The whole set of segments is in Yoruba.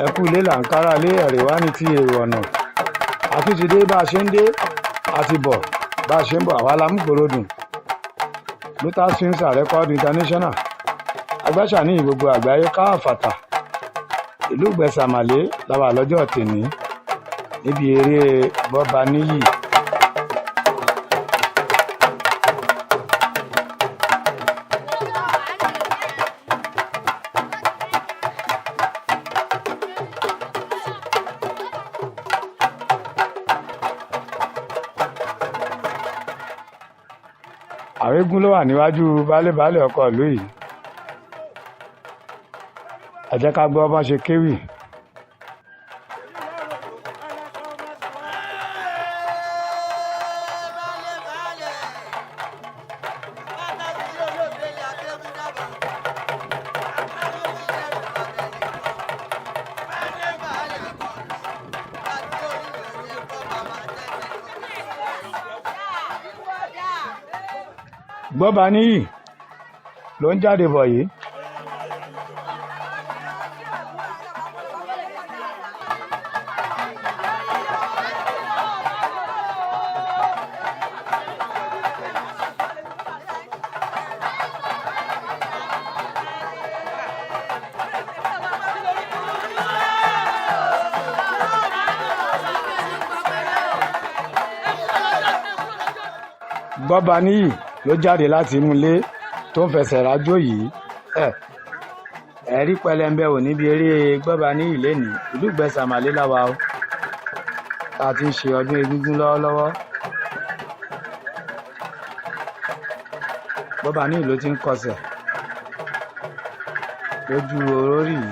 Ẹ kú ilé là ń kára lé ẹ̀rẹ̀ wá ní ti èrò ọ̀nà. A tún ti dé bá a ṣe ń dé, a ti bọ̀ bá a ṣe ń bọ̀, àwa la mú gbòòrò dùn. Lotus Films and Record International. Agbáṣà ní gbogbo àgbáyé káàfàtà. Ìlú Ìgbẹ́sàmàlé la wà lọ́jọ́ tèní níbi eré Gbọ́baníyì. Àwọn eégún ló wà níwájú baálé-baálé ọkọ ìlú yìí. Ẹ jẹ́ ká gbọ́ bọ́n ṣe kéwì. Gbọ́baníyì ló ń jáde bọ̀ yìí. Gbọ́baníyì ló jáde láti inú ilé tó ń fẹsẹ̀ rájò yìí. Ẹ̀rí pẹlẹmbẹ ò níbi eré Gbọ́baníyì lénìí. Ìlú Ìgbẹ́sàmàlé la wà o, tá a ti ń ṣe ọdún egúngún lọ́wọ́lọ́wọ́. Gbọ́baníyì ló ti ń kọsẹ̀ lójú orórì yìí.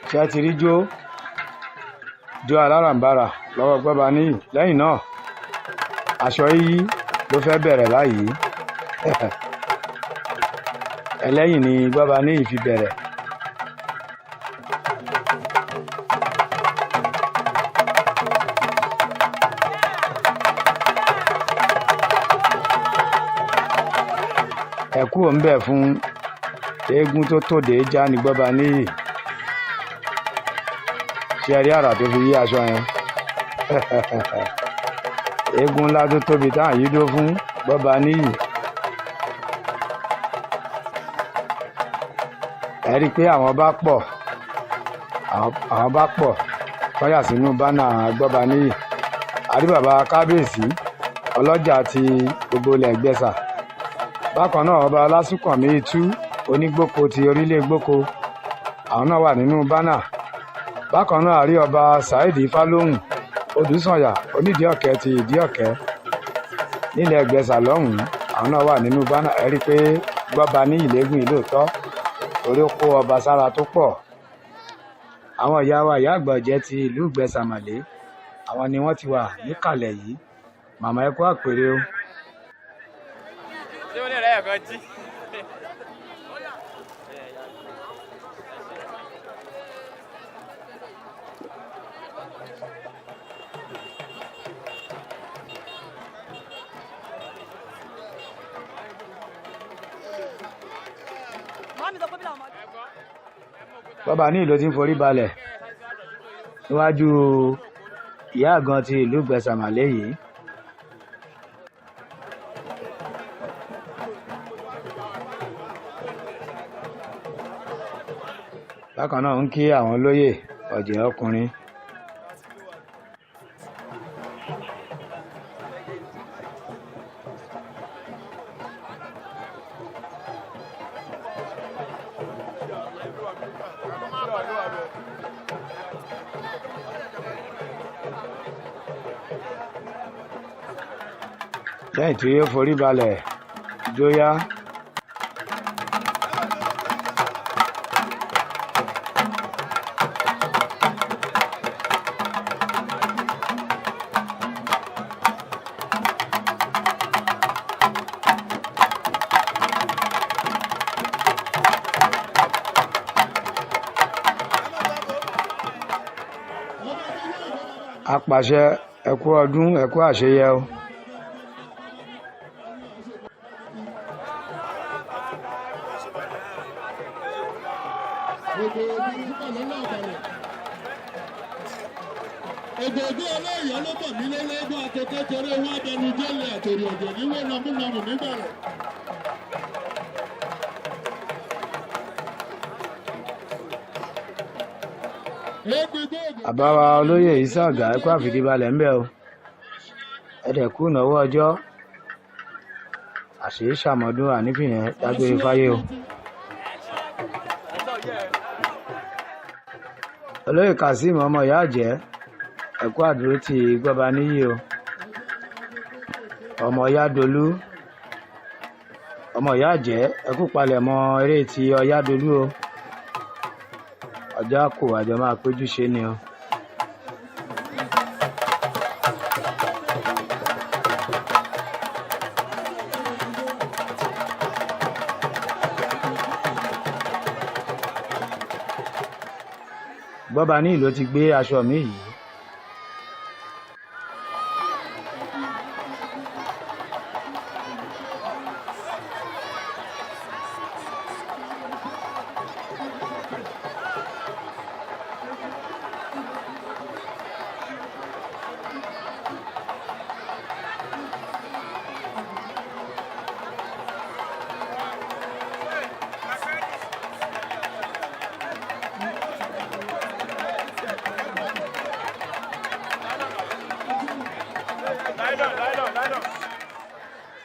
Ṣé ẹ ti rí jó jó aláràǹbarà lọ́wọ́ Gbọ́baníyì? Lẹ́yìn náà, aṣọ yíyí ló fẹ́ bẹ̀rẹ̀ báyìí. Ẹlẹ́yìn ni Gbọ́baníyì fi bẹ̀rẹ̀. Ẹ kúrò ń bẹ̀ fún eégún tó tòde já ní Gbọ́baníyì. Ṣé ẹ rí àrà tó fi yí aṣọ yẹn? Eégún ńlá tó tóbi táwọn yìí dó fún Gbọ́baníyì. Ẹ rí i pé àwọn bá pọ̀, àwọn bá pọ̀ tọ́yà sínú bánà Gbọ́baníyì. A rí bàbá kábíyèsí ọlọ́jà ti gbogbo ilẹ̀ Ìgbẹ́sà. Bákan náà, ọba Ọlásùnkànmí Itú onígbóko ti orílẹ̀ Gbóko, àwọn náà wà nínú bánà. Bákan náà, a rí ọba Saheed Ifálóhùn Odùsànyà onídìí ọ̀kẹ́ ti ìdí ọ̀kẹ́ nílẹ̀ Ìgbẹ́sà lọ́hùn-ún, àwọn náà wà nínú bánà. Ẹ rí i pé Gbọ́baníyì léegun yìí lóòótọ́, torí ó kó ọba sára tó pọ̀. Àwọn ìyá wa, ìyá àgbà ọ̀jẹ̀ ti ìlú Ìgbẹ́sàmàlé, àwọn ni wọ́n ti wà níkàlẹ̀ yìí. Màmá, ẹ kú àpèrè o. Ṣé ó ní ẹ̀rẹ́ ẹ̀kan jí? Gbọ́baníyì ló ti ń forí balẹ̀ níwájú ìyá àgan ti ìlú Ìgbẹ́sàmàlẹ́ yìí. Bákan náà ń kí àwọn olóyè ọ̀jẹ̀ ọkùnrin. Lẹ́yìn tí ó forí balẹ̀ jóyá, apàṣẹ ẹ kú ọdún, ẹ kú àṣeyẹ o. Ògògó ọlọ́ọ̀yọ́ ló bọ̀ mí lélẹ́gbọ́n akẹ́kọ̀ọ́ torí wọn abẹnú jẹ́lẹ̀ àtòrí ọ̀jọ̀ níwọ̀n nàmúnamù nígbàrẹ̀. Àbáwa olóyè Isa Ọ̀gá, ẹ kú àfìdíbalẹ̀ ńbẹ̀ o. Ẹ dẹ̀ kú ìnáwó ọjọ́ àṣeyí ṣàmọ́dún ànífìyẹn dágbére fáyé o. Olóyè Kazeem ọmọ ìyá àjẹ́, ẹ kú àdúró ti Gbọ́baníyì o. Ọmọ Yádolú, ọmọ ìyá àjẹ́, ẹ kú palẹ̀mọ́ eré ti Ọ̀yádolú o. Ọjọ́ kò àjọ máa péjú ṣe ni o. Gbọ́baníyì ló ti gbé aṣọ mi yìí.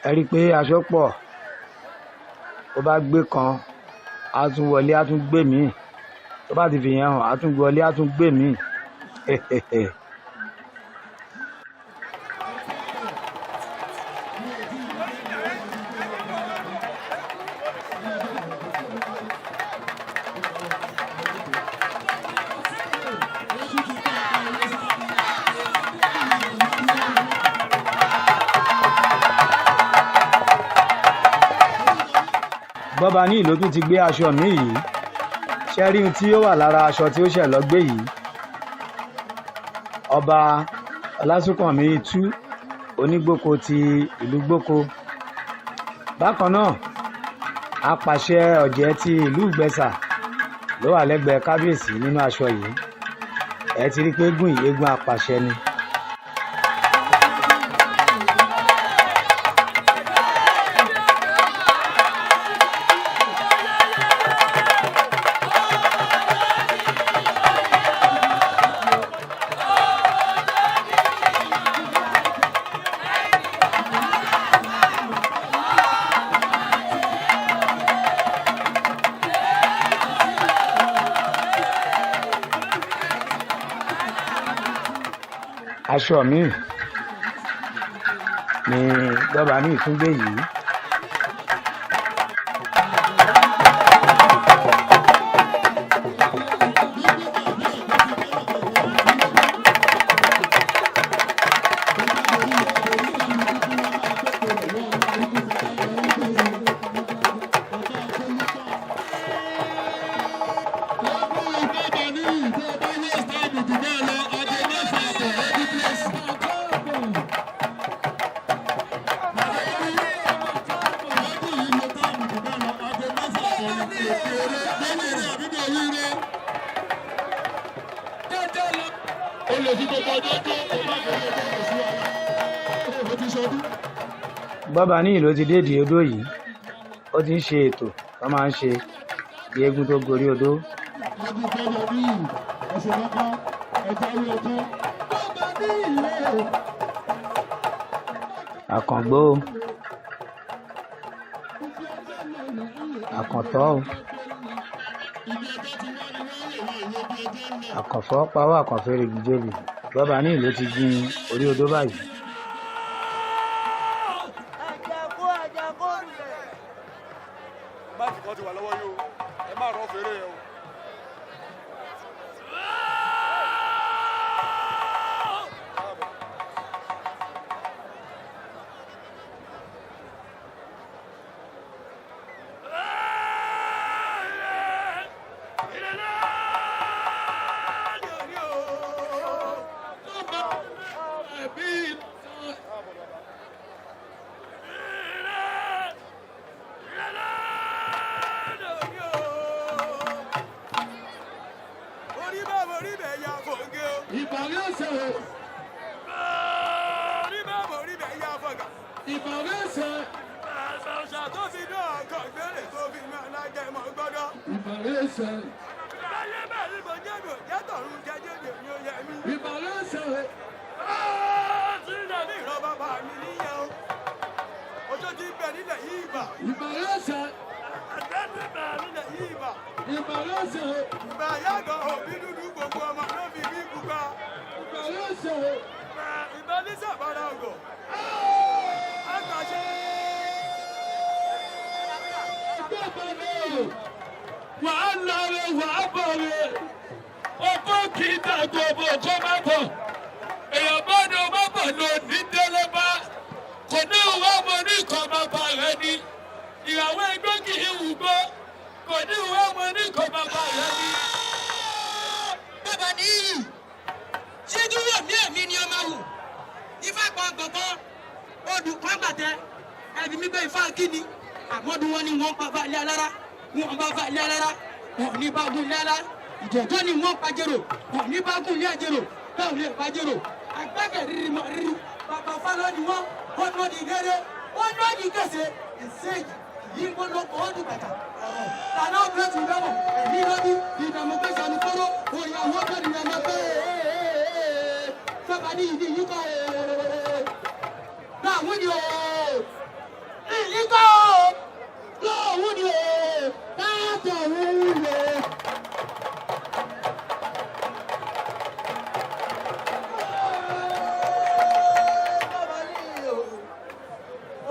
Ẹ rí i pé aṣọ pọ̀, ó bá gbé kan, á tún wọlé, á tún gbé míì. Tó bá ti fi yẹn hàn, á tún wọlé, á tún gbé míì. Gbọ́baníyì ló tún ti gbé aṣọ mi yìí. Ṣe rí ohun tí ó wà lára aṣọ tí ó ṣẹ̀ lọ gbé yìí? Ọba Ọlásùnkànmí Itú Onígbòkó ti ìlú Gbóko. Bákan náà, apàṣẹ ọ̀jẹ̀ ti ìlú Ìgbẹ́sà ló wà lẹ́gbẹ̀ẹ́ kábíyèsí nínú aṣọ yìí. Ẹ ti rí i pé eégún yìí, eégún apàṣẹ ni. Aṣọ míì ni Gbọ́baníyì tún gbé yìí. lè fi gbogbo ọjọ́ jó kó má fi gbogbo ọjọ́ sí wàhálà. Ó ti ṣọdún. Gbọ́baníyì ló ti dédìí odó yìí, ó ti ń ṣe ètò tó máa ń ṣe kí eégún tó gorí odó. Ọdún gbọ́dọ̀ ní ẹ̀sìn lọ́kọ́ ẹja orí ọkọ́. Gbọ́dọ̀ ní ilé. Àkàngbó o, àkàntọ́ o, Ibi ọjọ́ ti wá ni wọ́n rè wọ́n ìwé bí ọjọ́ ń lọ. àkànfọ́ pawó àkànfẹ́rẹ́ gìjòbì. Gbọ́baníyì ló ti jin orí odó báyìí. Àjàkó àjàkó rẹ̀. Máìkì kan ti wà lọ́wọ́ yìí o, ẹ má rọ́ fèrè yẹn o. Orí bẹ́ẹ̀ orí bẹ́ẹ̀ ya fòǹgé o. Ìbàrí ọ̀sẹ̀ o, Orí bẹ́ẹ̀ orí bẹ́ẹ̀ ya fọ̀gà. ìbàrí ọ̀sẹ̀, Àṣà tó fi dán ọkọ̀ gbélé tó fi máa lájẹ mọ́ gbọ́dọ̀. ìbàrí ọ̀sẹ̀, Báyé bẹ́ẹ̀ ni mo jẹ́ mi ò jẹ́ tọ̀run jẹ́jẹ́ mi ò ní oyè mi. ìbàrí ọ̀sẹ̀ o. Tí ìdàbí ìran bàbá mi níyẹn o. Oṣó ti bẹ̀ nílẹ̀ yìí ìbà. Ìbàrí ọ̀sẹ̀, Àgbẹ̀ ti bẹ̀ nílẹ̀ yìí ìbà. ìbàrí ọ̀sẹ̀ o, Ìgbà yàgò òbí dúdú gbogbo ọmọ ló fi bí pupa. ìbàrí ọ̀sẹ̀ o. Ìbá ní sàbára ògò. Àgbàṣe. Wà á lọ rẹ, wà á bọ̀ rẹ. Ọkọ kì í dàgbò bò kó má bọ̀. Èèyàn bá ní o má bọ̀ lò ní délé bá. Kò ní ìwé ọmọ ní ìkọ̀ bàbá rẹ ni. Ìyàwó ẹgbẹ́ kì í wù gbó. Kò ní ìwé ọmọ ní ìkọ̀ bàbá rẹ ni. Bàbá níyì ṣíjú wò mí, èmi ni ọmọ wù ifá kan gbọ̀ngàn odù kan gbàtẹ ẹbí mi gbé ifá kíni àmọ́dún wọn ni wọ́n pa bá ilé alára, wọ́n bá bá ilé alára, wọ́n ní bá gún ilé alára. Ìjọ̀jọ́ ni wọ́n pa jèrò, wọ́n ní bá gún ilé àjèrò, báwo lè pa jèrò agbákẹ́ rírì mọ́ rírì. Bàbá fálọ́ ni wọ́n, wọ́n lọ́ di gẹ́rẹ́, wọ́n lọ́ di kẹsẹ̀ ìséjì yìí ń gbọ́dọ̀ kọ́ ọ́ dùgbàtà ọ̀rọ̀ tàná ọ̀gbẹ́ ti dáwọ̀ ẹ̀mí lọ́dún ìdààmú pẹ̀sẹ̀ àlùkòrò òyàwó bẹ̀rẹ̀ ìyàmọ̀ pé sábà ní ìdí yìí kọ́ láwọn ni o ìyí kọ́ láwọn ni o láàtọ̀ wúlò. Bàbá níyì o,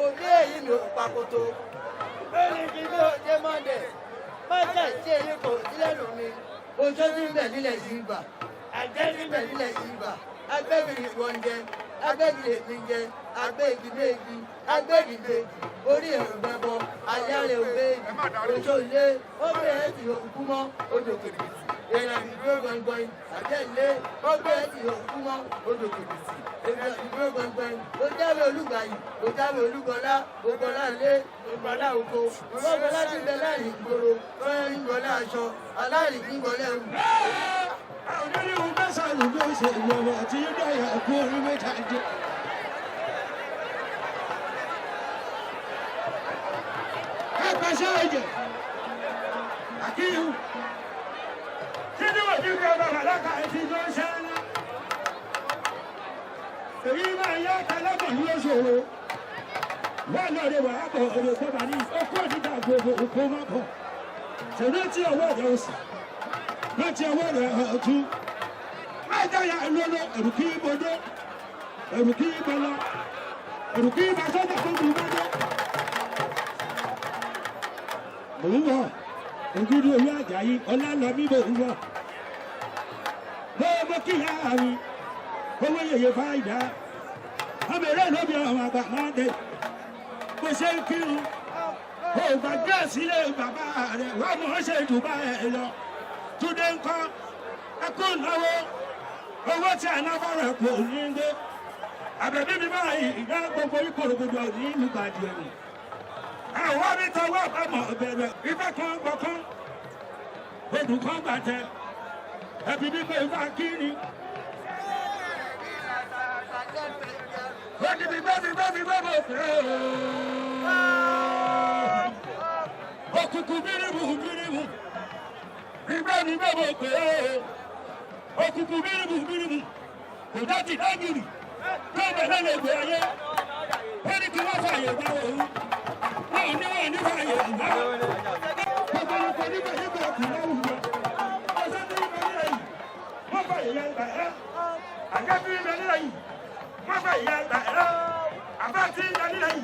òbí èyí mi ò pakoto. Bẹ́ẹ̀ni kí mi ò jẹ́ Mọ́ndẹ̀. Mọ́ndẹ̀ tí èyí kò sí lẹ́nu mi. Oṣó ti ń bẹ̀ nílẹ̀ yìí gbà. Àjẹ́ ti ń bẹ̀ nílẹ̀ yìí gbà. Agbẹ́bìrì wọ́n jẹ. Agbẹ́bìrì mi jẹ. Agbẹ́gi méjì. Agbẹ́gi méjì. Orí ẹ̀rù gbẹ́bọ. Àyà rẹ̀ ò méjì. Oṣó ilé. Ó bẹ̀rẹ̀ sí òkú mọ́. Odò kìrìkìtì. Èèyàn ìdúró gbọ̀ngbọ̀n. Àjẹ́ ilé. Ó bẹ̀rẹ̀ sí òkú mọ́. Odò kìrìkìtì. Èèyàn ìdúró gbọ̀ngbọ̀n. Ó jáwé olúgbàyì. Ó jáwé olúgọlá. Ògbọ́lá ilé. Ògbọ́lá oko. Ògbọ́lá ti bẹ láàrin ìgboro. Lọ́yẹ́ ń gbọ́lá aṣọ. Aláàrin kí ń gbọ́lá ẹrù. Onírúurú mẹ́sàn-án ló ṣe ìwọ̀n àti yúdọ̀yà kú orí mẹ́ta jẹ. Ẹ pàṣẹ ẹ̀jẹ̀ àkíyù. Títí wò ní bẹ́ẹ̀ bàbá láka ẹtí tó ń ṣáná. Èyí máa yá kálákọ̀ ní oṣòro. Wọ́n lọ rẹ wàá bọ̀ ọ̀rọ̀ gbọ́dọ̀ ní okó nígbà gbogbo òkú má bọ̀. Ṣèlú tí ọwọ́ rẹ̀ ó sì láti ọwọ́ rẹ̀ ọ̀tún. Májáyà lọ́lọ́ ẹ̀rù kí bodó, ẹ̀rù kí bọlọ, ẹ̀rù kí bá sọ́jà tó bù bọ́dọ̀. Mò ń wọ̀, ògidì olú Àjàyí, ọlálọ́mí mò ń wọ̀. Lọ́wọ́ kí ìyá mi, owó yèyé fáìdá. Ọmọ eré lóbi ọmọ àgbà máa dé. Bó ṣe ń kírun, ò gbàgbé sílé bàbá rẹ̀, wọ́n mọ̀ ọ́ ṣe jù bá ẹ lọ. Túndé ńkọ́, ẹkú náwó, owó tí alábọ̀rẹ̀ kò ní gbé. Àbẹ̀bí mi báyìí, ìyá gbogbo ìkòrògbòdò ní ìlú gbàdí ẹ̀rù. Àwọn mi tọwọ́ àbámọ̀ bẹ̀rẹ̀, ifá kan gbọ̀kan, odù kan gbàtẹ, ẹbí mi pé ifá kiri. Ó ní bí bẹ́ẹ̀ bí bẹ́ẹ̀ bí bẹ́ẹ̀ bò pé o. Òkùnkùn bírímù bírímù. Bí bẹ́ẹ̀ bí bẹ́ẹ̀ bò pé o. Òkùnkùn bírímù bírímù. Kò dá ti dágìrì. Tó bẹ̀rẹ̀ lè gbé ayé. Ó ní kí wọ́n fààyè gbà òun. Wọ́n ò ní wọ́n ní fààyè gbà. Ọ̀pọ̀lọpọ̀ nígbà nígbà kù láwùjọ. Ọ̀sẹ̀ tí ń bẹ nílẹ̀ yìí. Wọ́n fààyè yẹn gbà ẹ́. Àjẹ́ tí ń bẹ nílẹ̀ yìí. Wọ́n fààyè yẹn gbà ẹ́. Àbá tí ń bẹ nílẹ̀ yìí.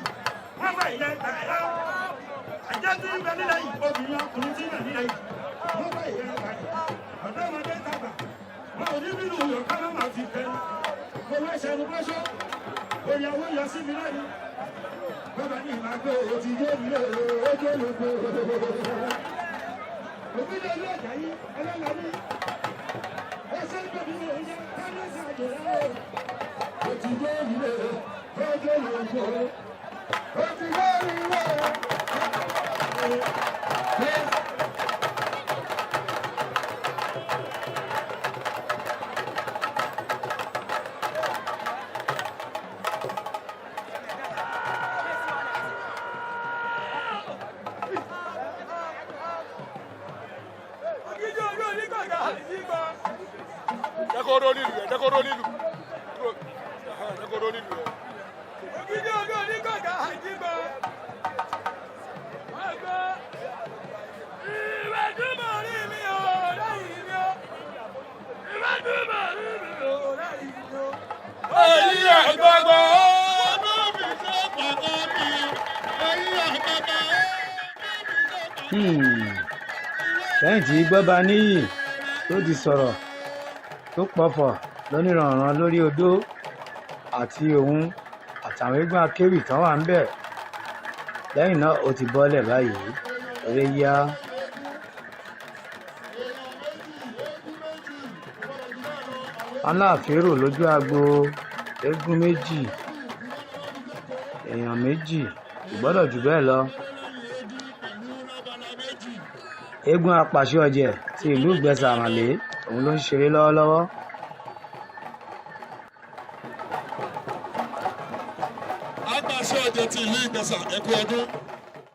Wọ́n fààyè yẹn gbà ẹ́. Àjẹ́ tí ń bẹ nílẹ̀ yìí. Obìnrin ọkùnrin tí ń bẹ nílẹ̀ yìí. Wọ́n fààyè yẹn gbà ẹ́. Ọ̀dọ́mọdé tàgbà. Wọn ò ní bínú yọ̀ ká má máa fi fẹ́. Mo wá ṣẹnu bọ́ṣọ́. Òyàwó yọ sí mi lẹ́nu. Bàbá ní ìmọ̀ àgbẹ̀ òtí yé mi lé ojú olóko. Òbí lè lé ọjà yìí, ẹlẹ́la ní. Ẹsẹ̀ ń gbẹ̀mí lè yẹ káyọ̀sì àjòyà o. Òtí yé mi lé ojú olóko. Òtí yé mi lé. Jẹ́ kó ró nílùú ẹ̀, jẹ́ kó ró nílùú. Dúró. Ẹ̀hẹ́n, jẹ́ kó ró nílùú ẹ̀. Ẹ̀yin àgbààgbà ọdún mi ṣe pàtàkì. Ẹ̀yin àgbààgbà Lẹ́yìn tí Gbọ́baníyì tó ti sọ̀rọ̀ tó pọ̀fọ̀ lóníranran lórí odó àti òun àtàwọn eégún akéwì tán wà ńbẹ̀, lẹ́yìn náà ó ti bọ́lẹ̀ báyìí, eré yá. Aláàfin rò lójú agbo, eégún méjì, èèyàn méjì, kò gbọ́dọ̀ jù bẹ́ẹ̀ lọ. Eégún apàṣẹ ọ̀jẹ̀ ti ìlú Ìgbẹ́sà Àrànlé òun ló ń ṣeré lọ́wọ́lọ́wọ́. Apàṣẹ ọ̀jẹ̀ ti ìlú Ìgbẹ̀sà, ẹ kú ọdún.